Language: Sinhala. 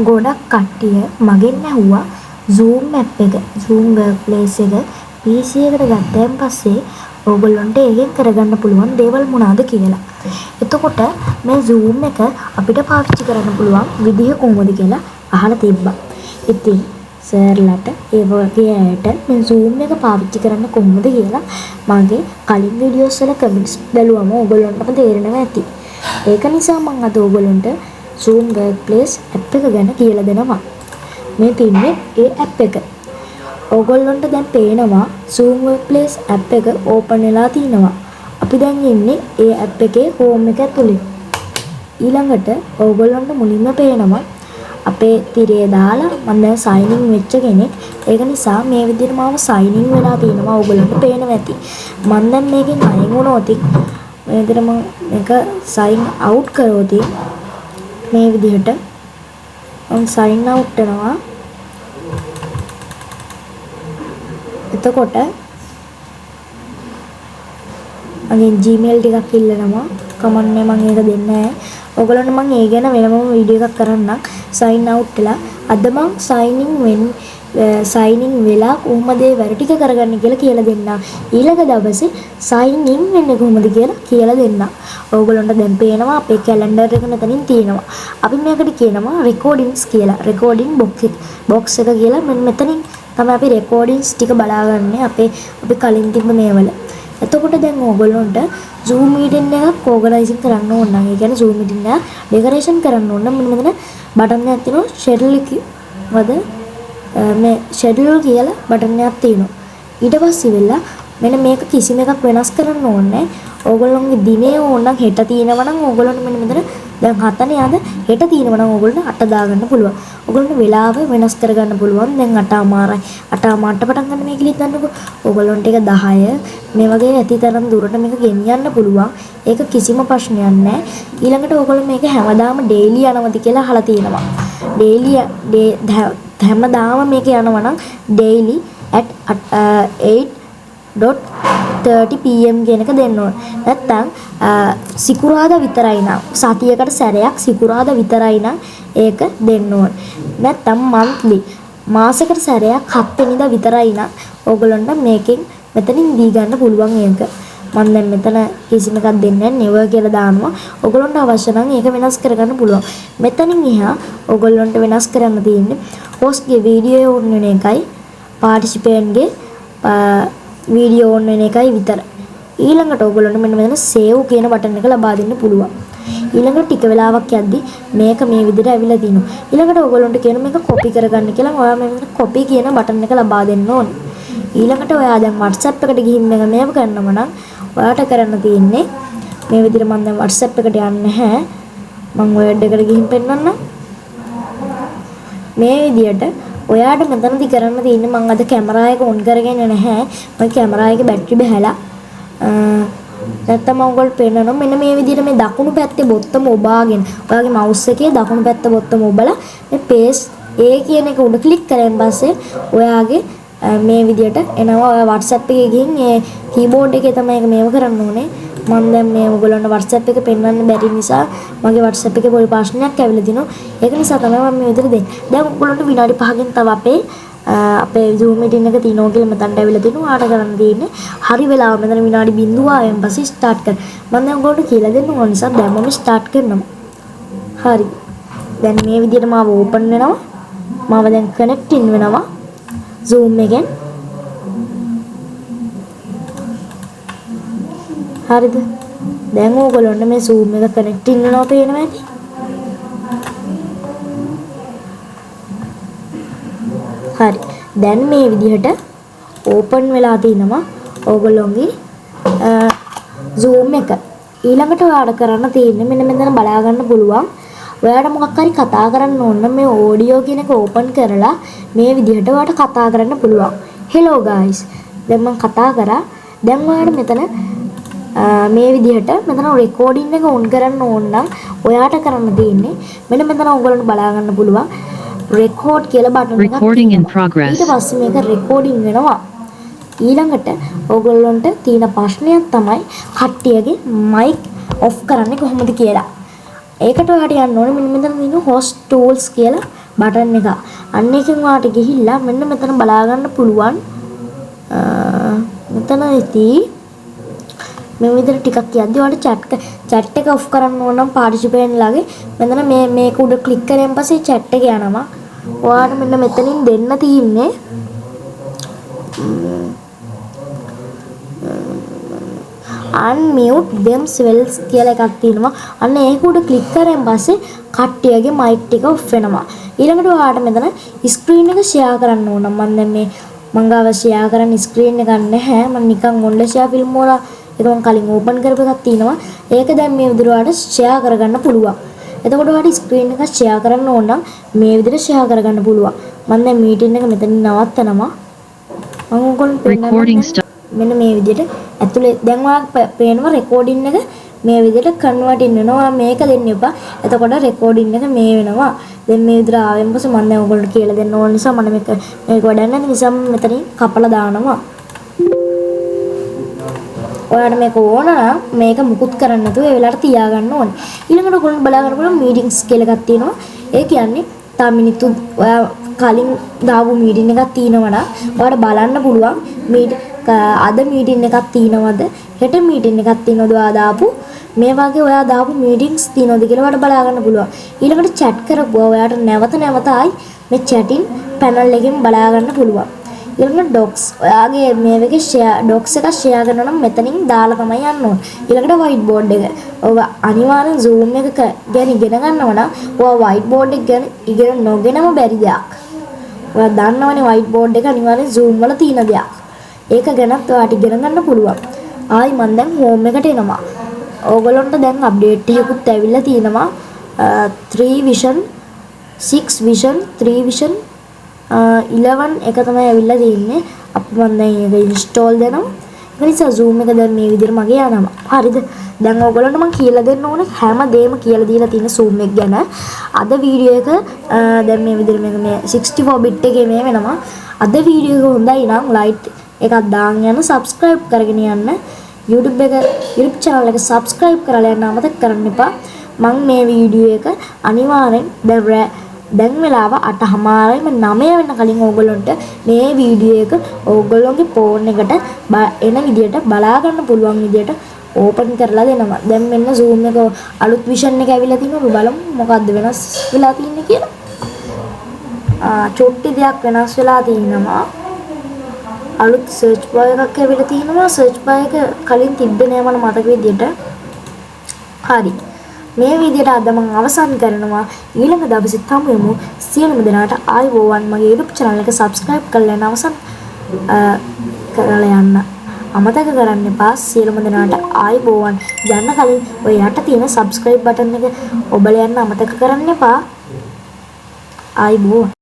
ගොඩක් කට්ටිය මගෙන් ඇහුවා Zoom app එක, Zoom Workplace එක PC එකට ගත්තයින් පස්සේ ඕගොල්ලන්ට ඒකෙන් කරගන්න පුළුවන් දේවල් මොනවාද කියලා. එතකොට මේ Zoom එක අපිට පාවිච්චි කරන්න පුළුවන් විදිහ කොහොමද කියලා අහලා තිබ්බා. ඉතින් සර්ලට ඒ වගේ අයට මේ Zoom එක පාවිච්චි කරන්න කොහොමද කියලා මගේ කලින් වීඩියෝස් වල කමෙන්ට්ස් බැලුවම ඕගොල්ලන්ටම තේරෙනවා ඇති. ඒක නිසා මං අද ඕගොල්ලන්ට Zoom Workplace app එක ගැන කියලා දෙනවා. මේ තින්නේ ඒ ඇප් එක. ඕගොල්ලන්ට දැන් පේනවා Zoom Workplace app එක ඕපන් වෙලා තිනවා. අපි දැන් ඉන්නේ ඒ ඇප් එකේ හෝම් එක ඇතුලේ. ඊළඟට ඕගොල්ලන්ට මුලින්ම පේනවා අපේ තිරය දාලා මම දැන් සයින් ඉන් වෙච්ච කෙනෙක්. ඒක නිසා මේ විදිහට මාව සයින් ඉන් වෙලා තිනවා ඕගොල්ලන්ට පේනවා ඇති. මම දැන් මේකෙන් අයින් වුණොත් මේ විදිහට මම මේක සයින් අවුට් කරොත් මේ විදිහට මම සයින් අවුට් වෙනවා. එතකොට මගෙන් Gmail ටිකක් ඉල්ලනවා. කමන්නේ මම ඒක දෙන්නේ නැහැ. ඔයගොල්ලන්ට මම ඒ ගැන වෙනමම වීඩියෝ එකක් කරන්නම්. සයින් අවුට් වෙලා අද මං සයින් ඉන් වෙන් සයින් ඉන් වෙලා කොහොමද ඒ වැඩ ටික කරගන්නේ කියලා කියලා දෙන්නම්. ඊළඟ දවසේ සයින් ඉන් වෙන්නේ කොහොමද කියලා කියලා දෙන්නම්. ඕගොල්ලන්ට දැන් පේනවා අපේ කැලෙන්ඩර් එක මෙතනින් තියෙනවා. අපි මේකට කියනවා රෙකෝඩින්ග්ස් කියලා. රෙකෝඩින් බොක්ස් එක කියලා මෙන්න මෙතනින් තමයි අපි රෙකෝඩින්ග්ස් ටික බලාගන්නේ අපේ අපි කලින් තිබ්බ මේවල. එතකොට දැන් ඕගොල්ලන්ට Zoom meeting එකක් ඕගනයිසින් කරන්න ඕන නම්, ඒ කියන්නේ Zoom meeting එකක් ඩෙකරේෂන් කරන්න ඕන නම් මෙන්න මෙතන බටන් එකක් තියෙනවා ෂෙඩියුල් එක වද මේ ෂෙඩියුල් කියලා බටන් එකක් තියෙනවා. ඊට පස්සේ වෙලා මෙන්න මේක කිසිම එකක් වෙනස් කරන්න ඕනේ නැහැ. ඕගොල්ලන්ගේ දිනේ ඕන නම් හෙට තියෙනවා නම් ඕගොල්ලන්ට මෙන්න මෙතන දැන් 7නේ අද, හෙට තියෙනවා නම් ඕගොල්ලන්ට 8 දාගන්න පුළුවන්. ඕගොල්ලන්ට වෙලාව වෙනස් කරගන්න පුළුවන්. දැන් 8:00 8:00ට පටන් ගන්න මේ කියලා හිතන්නකෝ. ඕගොල්ලන්ට ඒක 10 මේ වගේ ඇති තරම් දුරට මේක ගෙනියන්න පුළුවන්. ඒක කිසිම ප්‍රශ්නයක් නැහැ. ඊළඟට ඕගොල්ලෝ මේක හැමදාම ඩේලි යනවද කියලා අහලා තියෙනවා. ඩේලි හැමදාම මේක යනවා නම් ඩේලි at 8:30 pm කියන එක දෙන්න ඕන. නැත්තම් සිකුරාදා විතරයි නම් සතියකට සැරයක් සිකුරාදා විතරයි නම් ඒක දෙන්න ඕන. නැත්තම් මන්ත්ලි මාසෙකට සැරයක් 7 වෙනිදා විතරයි නම් ඕගොල්ලන්ට මේකෙන් මෙතනින් දී ගන්න පුළුවන් ඒක. මම දැන් මෙතන කිසිම එකක් දෙන්නේ නැහැ, නෙවර් කියලා දානවා. ඕගොල්ලන්ට අවශ්‍ය නම් ඒක වෙනස් කරගන්න පුළුවන්. මෙතනින් එහා ඕගොල්ලන්ට වෙනස් කරන්න තියෙන්නේ හොස්ට් ගේ වීඩියෝ ඕන් වෙන එකයි පාටිසිපේන්ට් ගේ වීඩියෝ ඕන් වෙන එකයි විතරයි. ඊළඟට ඕගොල්ලන්ට මෙන්න මෙතන සේව් කියන බටන් එක ලබා දෙන්න පුළුවන්. ඊළඟට ටික වෙලාවක් යද්දි මේක මේ විදිහට ඇවිල්ලා තිනවා. ඊළඟට ඕගොල්ලන්ට කියන මේක කොපි කරගන්න කියලා ඔයා මේ විදිහට කොපි කියන බටන් එක ලබා දෙන්න ඕනේ. ඊළඟට ඔයා දැන් WhatsApp එකට ගිහින් මේක මේව කරනව නම් ඔයාට කරන්න තියෙන්නේ මේ විදිහට. මම දැන් WhatsApp එකට යන්නේ නැහැ. මං Word එකට ගිහින් පෙන්නන්නම්. මේ විදිහට ඔයාට මෙතනදි කරන්න තියෙන්නේ මං අද කැමරා එක ඔන් කරගෙන නැහැ. මගේ කැමරා එකේ බැටරි බහැලා. නැත්තම් මං ඔයගොල්ලෝ පෙන්නනවා මෙන්න මේ විදිහට මේ දකුණු පැත්තේ බොත්තම ඔබාගෙන ඔයාගේ මවුස් එකේ දකුණු පැත්ත බොත්තම ඔබලා මේ පේස්ට් A කියන එක උඩ ක්ලික් කරන් පස්සේ ඔයාගේ මේ විදිහට එනවා. ඔයා WhatsApp එකේ ගිහින් ඒ කීබෝඩ් එකේ තමයි ඒක මේව කරන්න ඕනේ. මං දැන් මේ ඔයගොල්ලන්ට WhatsApp එක පෙන්වන්න බැරි නිසා මගේ WhatsApp එකේ පොඩි ප්‍රශ්නයක් ඇවිල්ලා තිනවා. ඒක නිසා තමයි මම මේ විදිහට දෙන්නේ. දැන් ඔයගොල්ලන්ට විනාඩි 5කින් තව අපේ Zoom meeting එක තියෙනවා කියලා මෙතනට ඇවිල්ලා තිනවා. ඔයාලට කරන්න තියෙන්නේ හරි වෙලාව මෙතන විනාඩි 0 ආවෙන් පස්සේ ස්ටාර්ට් කරන්න. මං දැන් ඔයගොල්ලන්ට කියලා දෙන්න ඕන නිසා දැන් මම ස්ටාර්ට් කරනවා. හරි. දැන් මේ විදිහට මාව ඕපන් වෙනවා. මාව දැන් කනෙක්ටින් වෙනවා Zoom එකෙන්. හරිද? දැන් ඕගොල්ලන්ට මේ Zoom එක කනෙක්ටින් වෙනවා පේනවා ඇති. හරි. දැන් මේ විදිහට ඕපන් වෙලා තිනවා ඕගොල්ලොන්ගේ Zoom එක. ඊළඟට ඔයාලට කරන්න තියෙන්නේ මෙන්න මෙතන බලා ගන්න පුළුවන්. ඔයාලට මොකක් හරි කතා කරන්න ඕන නම් මේ ඔඩියෝ කියන එක ඕපන් කරලා මේ විදිහට ඔයාලට කතා කරන්න පුළුවන්. Hello guys. දැන් මං කතා කරා. දැන් ඔයාලට මෙතන මේ විදිහට මෙතන රෙකෝඩින් එක ඔන් කරන්න ඕන නම් ඔයාට කරන්න තියෙන්නේ මෙන්න මෙතන ඔයගොල්ලන්ට බලා ගන්න පුළුවන් රෙකෝඩ් කියලා බටන් එකක් Recording in තියෙනවා. progress. ඊට පස්සේ මේක රෙකෝඩින් වෙනවා. ඊළඟට ඔයගොල්ලන්ට තියෙන ප්‍රශ්නයක් තමයි කට්ටියගේ මයික් ඔෆ් කරන්නේ කොහොමද කියලා. ඒකට ඔයාට යන්න ඕනේ මෙන්න මෙතන තියෙන හොස්ට් ටූල්ස් කියලා බටන් එක. අන්න එකෙන් ඔයාට ගිහිල්ලා මෙන්න මෙතන බලා ගන්න පුළුවන්. මෙතන ඉතින් මේ විදිහට ටිකක් යද්දි ඔයාලට චැට් එක ඔෆ් කරන්න ඕන නම් පාටිසිපේන්ට් ලාගේ මෙතන මේ මේක උඩ ක්ලික් කරාන් පස්සේ චැට් එක යනවා. ඔයාලට මෙන්න මෙතනින් දෙන්න තියෙන්නේ unmute themselves කියලා එකක් තියෙනවා. අන්න ඒක උඩ ක්ලික් කරාන් පස්සේ කට්ටියගේ මයික් ටික ඔෆ් වෙනවා. ඊළඟට ඔයාලට මෙතන ස්ක්‍රීන් එක ෂෙයා කරන්න ඕන නම් මම දැන් මේ මං ගාව ෂෙයා කරන්න ස්ක්‍රීන් එකක් නැහැ. මං නිකන් Wondershare Filmora එක මං කලින් ඕපන් කරපු එකක් තියෙනවා. ඒක දැන් මේ විදිහට ඔයාලට ෂෙයා කරගන්න පුළුවන්. එතකොට ඔයාලට ස්ක්‍රීන් එක ෂෙයා කරන්න ඕන නම් මේ විදිහට ෂෙයා කරගන්න පුළුවන්. මං දැන් මීටින් එක මෙතනින් නවත්තනවා. මං ඔයගොල්ලන්ට Recording පෙන්නන්නම්. stop. මෙන්න මේ විදිහට ඇතුලේ දැන් ඔයාලා පේනවා රෙකෝඩින් එක මේ විදිහට කන්වර්ටින් වෙනවා. ඔයා මේක දෙන්න එපා. එතකොට රෙකෝඩින් එක මේ වෙනවා. දැන් මේ විදිහට ආවෙන් පස්සේ මම දැන් ඔයගොල්ලන්ට කියලා දෙන්න ඕන නිසා මම මේක මේක වැඩක් නැති නිසා මම මෙතනින් කපලා දානවා. ඔයාලට මේක ඕන නම් මේක මුකුත් කරන්න නැතුව ඒ වෙලාවට තියාගන්න ඕනේ. ඊළඟට ඔයගොල්ලන්ට බලා ගන්න පුළුවන් මීටින්ග්ස් කියලා එකක් තියෙනවා. ඒ කියන්නේ තව මිනිත්තු ඔයා කලින් දාපු මීටින් එකක් තියෙනවා නම් ඔයාලට බලන්න පුළුවන් අද මීටින් එකක් තියෙනවද, හෙට මීටින් එකක් තියෙනවද, ඔයා දාපු මේ වගේ ඔයා දාපු මීටින්ග්ස් තියෙනවද කියලා ඔයාලට බලා ගන්න පුළුවන්. ඊළඟට චැට් කරපුවා ඔයාට නැවත නැවත ආයි මේ චැටින් පැනල් එකෙන් බලා ගන්න පුළුවන්. ඊළඟට ඩොක්ස් ඔයාගේ මේ වගේ ෂෙයා ඩොක්ස් එකක් ෂෙයා කරනවා නම් මෙතනින් දාලා තමයි යන්න ඕන. ඊළඟට වයිට් බෝඩ් එක. ඔය අනිවාර්යෙන් Zoom එක ගැන ඉගෙන ගන්නවා නම් ඔයා වයිට් බෝඩ් එක ගැන ඉගෙන නොගෙනම බැරි දෙයක්. ඔයා දන්නවනේ වයිට් බෝඩ් එක අනිවාර්යෙන් Zoom වල තියෙන දෙයක්. ඒක ගැනත් ඔයාට ඉගෙන ගන්න පුළුවන්. ආයි මං දැන් හෝම් එකට එනවා. ඕගොල්ලන්ට දැන් අප්ඩේට් එකකුත් ඇවිල්ලා තියෙනවා. 3 vision 6 vision 3 vision 11 එක තමයි ඇවිල්ලා තියෙන්නේ. අපි මං දැන් ඒක ඉන්ස්ටෝල් දෙනවා. ඒක නිසා Zoom එක දැන් මේ විදිහට මගේ යනවා. හරිද? දැන් ඕගොල්ලන්ට මං කියලා දෙන්න ඕනේ හැම දෙයක්ම කියලා දීලා තියෙන Zoom එක ගැන. අද වීඩියෝ එක දැන් මේ විදිහට මේක මේ 64 bit එකේ මේ වෙනවා. අද වීඩියෝ එක හොඳයි නම් ලයික් එකක් දාන් යන්න, සබ්ස්ක්‍රයිබ් කරගෙන යන්න. YouTube එක YouTube channel එක සබ්ස්ක්‍රයිබ් කරලා යන්න අමතක කරන්න එපා. මං මේ වීඩියෝ එක අනිවාර්යෙන් දැන් දැන් වෙලාව 8:00යි 9 වෙන කලින් ඕගොල්ලන්ට මේ වීඩියෝ එක ඕගොල්ලෝගේ ෆෝන් එකට එන විදියට බලා ගන්න පුළුවන් විදියට ඕපන් කරලා දෙනවා. දැන් මෙන්න Zoom එක අලුත් විෂන් එක ඇවිල්ලා තිනවා. අපි බලමු මොකද්ද වෙනස් වෙලා තින්නේ කියලා. චුට්ටි දෙයක් වෙනස් වෙලා තිනවා. අලුත් සර්ච් බාර් එකක් ඇවිල්ලා තිනවා. සර්ච් බාර් එක කලින් තිබ්බේ නෑ මට මතක විදියට. හරි. මේ විදියට අද මම අවසන් කරනවා. ඊළඟ දවසෙත් හමු වෙමු. සියලුම දෙනාට ආයුබෝවන්. මගේ YouTube channel එක subscribe කරලා යන්න අවසන් කරලා යන්න අමතක කරන්න එපා. සියලුම දෙනාට ආයුබෝවන්. යන්න කලින් ඔය යට තියෙන subscribe button එක ඔබලා යන්න අමතක කරන්න එපා. ආයුබෝවන්.